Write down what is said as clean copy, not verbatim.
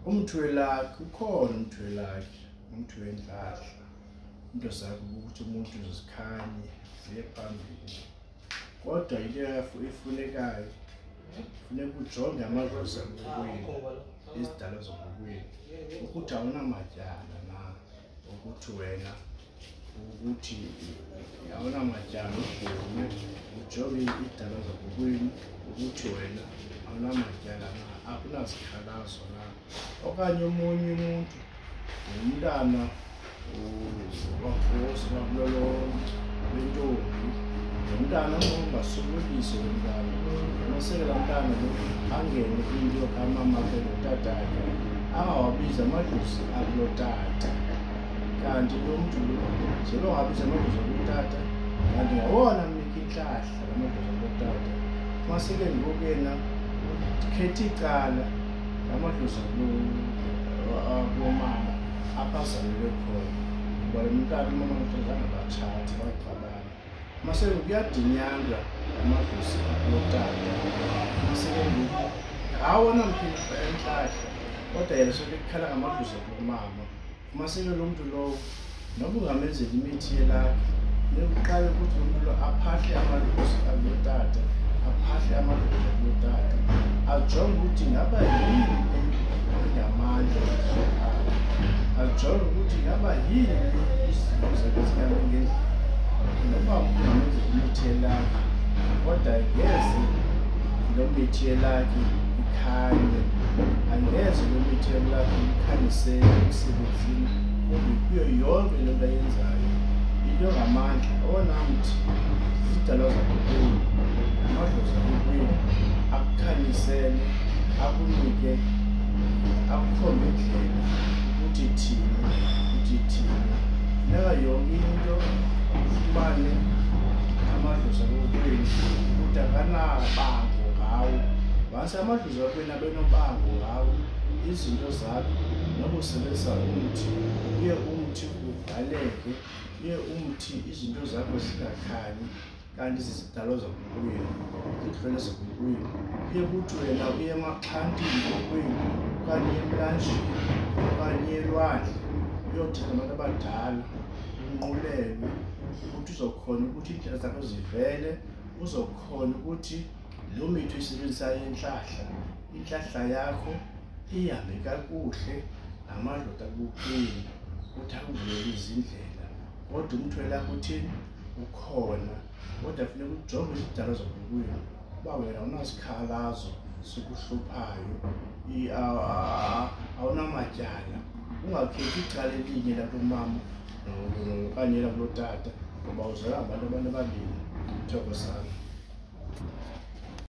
Umthi welakhi ukhona, umthi welakhi, umthi wentlahla, into zakho ukuthi umuntu zikhanye ziye phambili. Kodwa into efunekayo, funeka ujonge amadlozi akokwenu, izidalwa zakokwenu, ukuthi awunamatyala na, ukuthi wena ukuthi awunamatyala, ugume ujonge iidalwa zakokwenu ukuthi wena awunamatyala na, akunazikhalazo na. Okanye omunye umuntu ngumntana wakulolo wentombi, ngumntana ongasokolisi lo mntana, maseke laa mntana lo angene kwinto kamamakhe notatakhe, angawabizi amadlozi akulotata. Kanti lo mntu lo njengoba ungabizi amadlozi akulotata, kanti ngawona mnika intlahla la madlozi akulotata. Maseke ngoku yena ukhetha icala lamadlozi akulomama apho azalelwe khona, ngoba lo mntana umama zange batshate, baxabana. Maseke kuyadinyandwa amadlozi akulotata. Maseke ngoku awona mphi entlahla, kodwa yena soke kukhala ngamadlozi akulomama. Maseke lo mntu lowo noba ungamenzela imithi yelakhi, funeka uqale ukuthi lo mntu lo aphahle amadlozi akulotata, aphahle amadlozi akulotata, ajonge ukuthi ingaba yini engamandla akhe, ajonge ukuthi ingaba yini izinto zakhe zihambe ngendlela. Noba ungamenzela imithi yelakhi, kodwa ngeze loo mithi yelakhi ikhanye, angeze loo mithi yelakhi ikhanyisele emsebenzini kumbe kuyo yonke le nto ayenzayo. Into engamandla owona mthi zizidalwa zakokwenu, amadlozi akokwenu akukhanyisele, akunike, akukhombe indlela ukuthi thini, ukuthi thini. Funeka yonke into ufumane amadlozi akokwenu ukuthi akanabango ngawo. Once amadlozi akokwenu abenobango ngawo, izinto zakho noba usebenzisa umthi, uye umthi uvaleke, uye umthi izinto zakho zingakhanyi, kanti zizidalwa zakokwenu, zidlwele zakokwenu. Kuye kuthi wena uye emaxhantini kokwenu, okanye emlanjeni, okanye elwandle, uyothetha nabantu abadala, unqulelwe ukuthi uzokhona ukuthi iindlela zakho zivele, uzokhona ukuthi loo mithi uyisebenzisayo yentlahla, intlahla yakho ihambe kakuhle namadoda akubupheni, ukuthi akuvulele izindlela. Kodwa umthi welakho uthini? Ukhona, kodwa funeka ujonge izidalwa zakokwenu uba wena awunasikhalazo sikuhluphayo, awunamatyala. Ungakhethi icala elinye lakulomama okanye lakulotata, ngoba uzalwa ngabantu abantu ababini. Thokozani.